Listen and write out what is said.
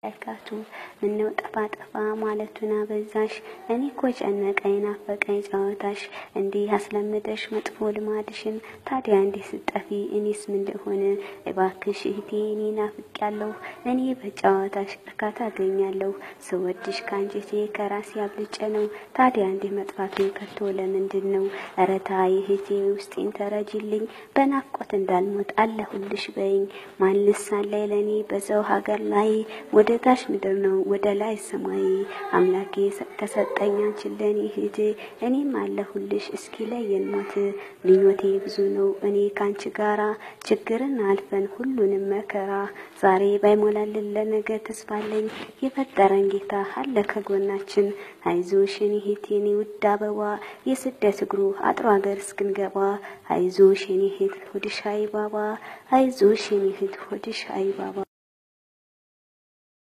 በረካቱ። ምነው ጠፋ ጠፋ ማለቱን አበዛሽ? እኔ እኮ ጨነቀኝ ናፈቀኝ ጨዋታሽ። እንዲህ አስለምደሽ መጥፎ ልማድሽን፣ ታዲያ እንዲህ ስትጠፊ እኔስ ምን ልሆን? እባክሽ እህቴ እኔ ናፍቄያለሁ። እኔ በጨዋታሽ እርካታ አገኛለሁ። ስወድሽ ከአንጀቴ ከራሴ አብልጬ ነው። ታዲያ እንዲህ መጥፋቱ ከቶ ለምንድን ነው? ኧረ ተይ እህቴ ውስጤን ተረጂልኝ፣ በናፍቆት እንዳልሞት አለሁልሽ በይኝ። ማን ልሳን ላይ ለእኔ በሰው ሀገር ላይ? ወደ ታች ምድር ነው ወደ ላይ ሰማይ። አምላኬ ከሰጠኝ አንቺን ለእኔ እህቴ፣ እኔም አለሁልሽ እስኪ ለየን ሞት። ምኞቴ ብዙ ነው እኔ ካንቺ ጋራ፣ ችግርን አልፈን ሁሉንም መከራ። ዛሬ ባይሞላልን ለነገ ተስፋለኝ፣ የፈጠረን ጌታ አለ ከጎናችን። አይዞሽ የኔ እህት የኔ ውድ አበባ፣ የስደት እግሩ አጥሮ ሀገር እስክንገባ። አይዞሽ የኔ እህት ሆድሽ አይባባ፣ አይዞሽ የኔ እህት ሆድሽ አይባባ።